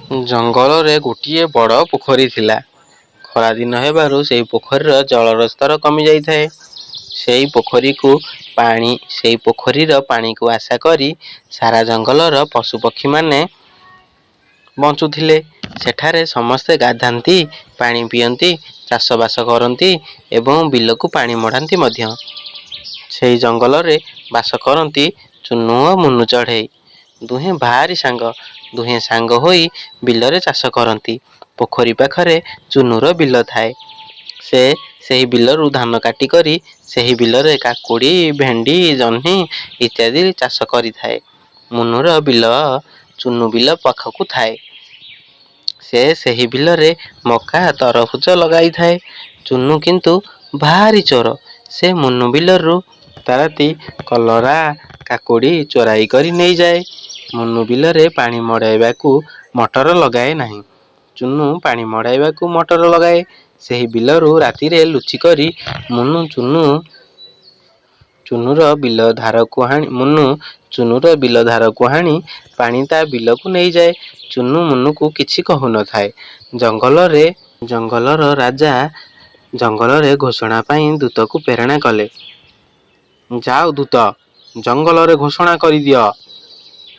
ଜଙ୍ଗଲରେ ଗୋଟିଏ ବଡ଼ ପୋଖରୀ ଥିଲା। ଖରାଦିନ ହେବାରୁ ସେହି ପୋଖରୀର ଜଳର ସ୍ତର କମିଯାଇଥାଏ। ସେଇ ପୋଖରୀକୁ ପାଣି ସେଇ ପୋଖରୀର ପାଣିକୁ ଆଶା କରି ସାରା ଜଙ୍ଗଲର ପଶୁପକ୍ଷୀମାନେ ବଞ୍ଚୁଥିଲେ। ସେଠାରେ ସମସ୍ତେ ଗାଧାନ୍ତି, ପାଣି ପିଅନ୍ତି, ଚାଷବାସ କରନ୍ତି ଏବଂ ବିଲକୁ ପାଣି ମଡ଼ାନ୍ତି ମଧ୍ୟ। ସେହି ଜଙ୍ଗଲରେ ବାସ କରନ୍ତି ଚୁନୁ ଓ ମୁନୁ ଚଢ଼େଇ। ଦୁହେଁ ଭାରି ସାଙ୍ଗ। ଦୁହେଁ ସାଙ୍ଗ ହୋଇ ବିଲରେ ଚାଷ କରନ୍ତି। ପୋଖରୀ ପାଖରେ ଚୁନୁର ବିଲ ଥାଏ। ସେ ସେହି ବିଲରୁ ଧାନ କାଟି କରି ସେହି ବିଲରେ କାକୁଡ଼ି, ଭେଣ୍ଡି, ଜହ୍ନି ଇତ୍ୟାଦି ଚାଷ କରିଥାଏ। ମୁନୁର ବିଲ ଚୁନୁ ବିଲ ପାଖକୁ ଥାଏ। ସେ ସେହି ବିଲରେ ମକା, ତରଭୁଜ ଲଗାଇଥାଏ। ଚୁନୁ କିନ୍ତୁ ଭାରି ଚୋର। ସେ ମୁନୁ ବିଲରୁ ରାତାରାତି କଲରା, କାକୁଡ଼ି ଚୋରାଇ କରି ନେଇଯାଏ। ମୁନୁ ବିଲରେ ପାଣି ମଡ଼ାଇବାକୁ ମଟର ଲଗାଏ ନାହିଁ। ଚୁନୁ ପାଣି ମଡ଼ାଇବାକୁ ମଟର ଲଗାଏ। ସେହି ବିଲରୁ ରାତିରେ ଲୁଚିକରି ମୁନୁ ଚୁନୁ ଚୁନୁର ବିଲ ଧାରକୁ ହାଣି ମୁନୁ ଚୁନୁର ବିଲ ଧାରକୁ ହାଣି ପାଣି ତା' ବିଲକୁ ନେଇଯାଏ। ଚୁନୁ ମୁନୁକୁ କିଛି କହୁନଥାଏ। ଜଙ୍ଗଲରେ ଜଙ୍ଗଲର ରାଜା ଜଙ୍ଗଲରେ ଘୋଷଣା ପାଇଁ ଦୂତକୁ ପ୍ରେରଣ କଲେ। ଯାଅ ଦୂତ, ଜଙ୍ଗଲରେ ଘୋଷଣା କରିଦିଅ,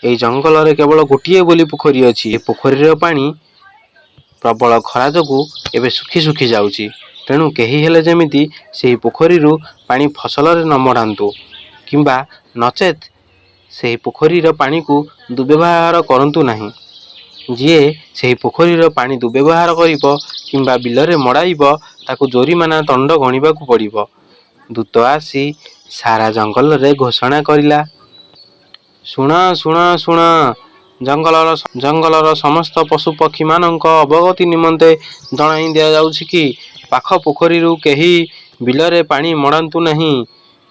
ଏଇ ଜଙ୍ଗଲରେ କେବଳ ଗୋଟିଏ ବୋଲି ପୋଖରୀ ଅଛି। ଏ ପୋଖରୀର ପାଣି ପ୍ରବଳ ଖରା ଯୋଗୁଁ ଏବେ ଶୁଖି ଶୁଖି ଯାଉଛି। ତେଣୁ କେହି ହେଲେ ଯେମିତି ସେହି ପୋଖରୀରୁ ପାଣି ଫସଲରେ ନ ମଡ଼ାନ୍ତୁ କିମ୍ବା ନଚେତ୍ ସେହି ପୋଖରୀର ପାଣିକୁ ଦୁର୍ବ୍ୟବହାର କରନ୍ତୁ ନାହିଁ। ଯିଏ ସେହି ପୋଖରୀର ପାଣି ଦୁର୍ବ୍ୟବହାର କରିବ କିମ୍ବା ବିଲରେ ମଡ଼ାଇବ, ତାକୁ ଜୋରିମାନା ତଣ୍ଡ ଗଣିବାକୁ ପଡ଼ିବ। ଦୂତ ଆସି ସାରା ଜଙ୍ଗଲରେ ଘୋଷଣା କରିଲା। ଶୁଣ, ଶୁଣ, ଶୁଣ, ଜଙ୍ଗଲର ସମସ୍ତ ପଶୁପକ୍ଷୀମାନଙ୍କ ଅବଗତି ନିମନ୍ତେ ଜଣାଇ ଦିଆଯାଉଛି କି, ପାଖ ପୋଖରୀରୁ କେହି ବିଲରେ ପାଣି ମଡ଼ାନ୍ତୁ ନାହିଁ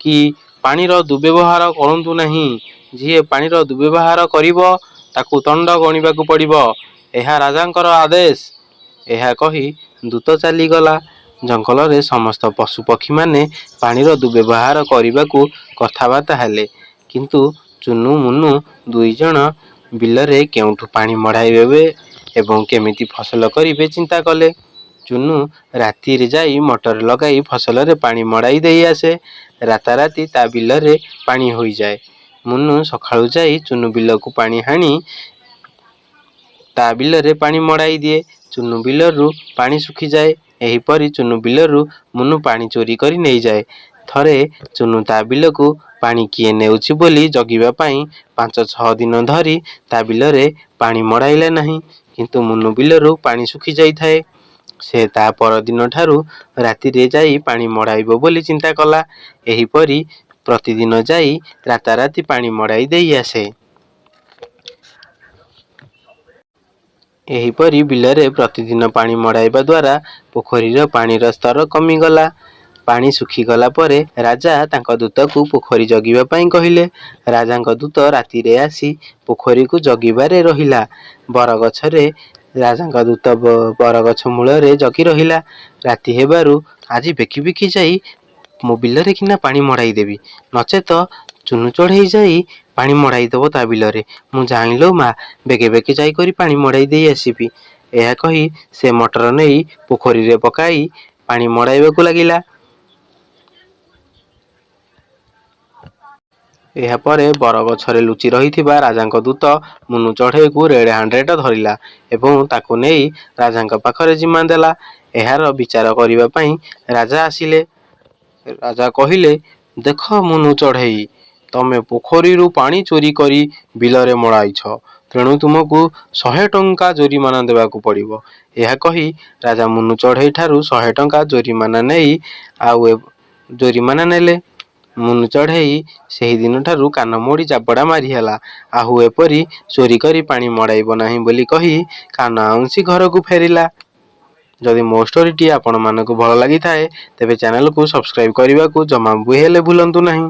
କି ପାଣିର ଦୁର୍ବ୍ୟବହାର କରନ୍ତୁ ନାହିଁ। ଯିଏ ପାଣିର ଦୁର୍ବ୍ୟବହାର କରିବ, ତାକୁ ତଣ୍ଡ ଗଣିବାକୁ ପଡ଼ିବ। ଏହା ରାଜାଙ୍କର ଆଦେଶ। ଏହା କହି ଦୂତ ଚାଲିଗଲା। ଜଙ୍ଗଲରେ ସମସ୍ତ ପଶୁପକ୍ଷୀମାନେ ପାଣିର ଦୁର୍ବ୍ୟବହାର କରିବାକୁ କଥାବାର୍ତ୍ତା ହେଲେ। କିନ୍ତୁ ଚୁନୁ, ମୁନୁ ଦୁଇଜଣ ବିଲରେ କେଉଁଠୁ ପାଣି ମଡ଼ାଇବେ ଏବଂ କେମିତି ଫସଲ କରିବେ ଚିନ୍ତା କଲେ। ଚୁନୁ ରାତିରେ ଯାଇ ମଟର ଲଗାଇ ଫସଲରେ ପାଣି ମଡ଼ାଇ ଦେଇ ଆସେ। ରାତାରାତି ତା' ବିଲରେ ପାଣି ହୋଇଯାଏ। ମୁନୁ ସକାଳୁ ଯାଇ ଚୁନୁ ବିଲକୁ ପାଣି ହାଣି ତା' ବିଲରେ ପାଣି ମଡ଼ାଇ ଦିଏ। ଚୁନୁ ବିଲରୁ ପାଣି ଶୁଖିଯାଏ। ଏହିପରି ଚୁନୁ ବିଲରୁ ମୁନୁ ପାଣି ଚୋରି କରି ନେଇଯାଏ। ଥରେ ଚୁନୁ ତା' ବିଲକୁ ପାଣି କିଏ ନେଉଛି ବୋଲି ଜଗିବା ପାଇଁ 5-6 ଦିନ ଧରି ତା' ବିଲରେ ପାଣି ମଡ଼ାଇଲା ନାହିଁ। କିନ୍ତୁ ମୁନୁ ବିଲରୁ ପାଣି ଶୁଖି ଯାଇଥାଏ। ସେ ତା' ପରଦିନଠାରୁ ରାତିରେ ଯାଇ ପାଣି ମଡ଼ାଇବ ବୋଲି ଚିନ୍ତା କଲା। ଏହିପରି ପ୍ରତିଦିନ ଯାଇ ରାତାରାତି ପାଣି ମଡ଼ାଇ ଦେଇ ଆସେ। ଏହିପରି ବିଲରେ ପ୍ରତିଦିନ ପାଣି ମଡ଼ାଇବା ଦ୍ୱାରା ପୋଖରୀର ପାଣିର ସ୍ତର କମିଗଲା। ପାଣି ଶୁଖିଗଲା ପରେ ରାଜା ତାଙ୍କ ଦୂତକୁ ପୋଖରୀ ଜଗିବା ପାଇଁ କହିଲେ। ରାଜାଙ୍କ ଦୂତ ରାତିରେ ଆସି ପୋଖରୀକୁ ଜଗିବାରେ ରହିଲା। ବରଗଛରେ ରାଜାଙ୍କ ଦୂତ ବରଗଛ ମୂଳରେ ଜଗି ରହିଲା। ରାତି ହେବାରୁ ଆଜି ବେଗି ବେଗି ଯାଇ ମୋ ବିଲରେ କିନା ପାଣି ମଡ଼ାଇଦେବି, ନଚେତ ଚୁନୁ ଚଢ଼େଇ ଯାଇ ପାଣି ମଡ଼ାଇଦେବ ତା' ବିଲରେ। ମୁଁ ଯାଇଁ ଲୋ ମା, ବେଗେ ବେଗେ ଯାଇକରି ପାଣି ମଡ଼ାଇ ଦେଇ ଆସିବି। ଏହା କହି ସେ ମଟର ନେଇ ପୋଖରୀରେ ପକାଇ ପାଣି ମଡ଼ାଇବାକୁ ଲାଗିଲା। ଏହାପରେ ବରଗଛରେ ଲୁଚି ରହିଥିବା ରାଜାଙ୍କ ଦୂତ ମୁନୁ ଚଢ଼େଇକୁ ରେଡ୍ ହାଣ୍ଡେଡ୍ ଧରିଲା ଏବଂ ତାକୁ ନେଇ ରାଜାଙ୍କ ପାଖରେ ଜିମା ଦେଲା। ଏହାର ବିଚାର କରିବା ପାଇଁ ରାଜା ଆସିଲେ। ରାଜା କହିଲେ, ଦେଖ ମୁନୁ ଚଢ଼େଇ, ତମେ ପୋଖରୀରୁ ପାଣି ଚୋରି କରି ବିଲରେ ମଡ଼ାଇଛ। ତେଣୁ ତୁମକୁ 100 ଟଙ୍କା ଜୋରିମାନା ଦେବାକୁ ପଡ଼ିବ। ଏହା କହି ରାଜା ମୁନୁ ଚଢ଼େଇଠାରୁ 100 ଟଙ୍କା ଜୋରିମାନା ନେଇ ଆଉ ଜୋରିମାନା ନେଲେ। ମୁନୁ ଚଢ଼େଇ ସେହିଦିନଠାରୁ କାନ ମୋଡ଼ି ଜାବଡ଼ା ମାରିହେଲା। ଆଉ ଏପରି ଚୋରି କରି ପାଣି ମଡ଼ାଇବ ନାହିଁ ବୋଲି କହି କାନ ଆଉଁସି ଘରକୁ ଫେରିଲା। ଯଦି ମୋ ଷ୍ଟୋରିଟି ଆପଣମାନଙ୍କୁ ଭଲ ଲାଗିଥାଏ, ତେବେ ଚ୍ୟାନେଲକୁ ସବସ୍କ୍ରାଇବ୍ କରିବାକୁ ଜମା ବି ହେଲେ ଭୁଲନ୍ତୁ ନାହିଁ।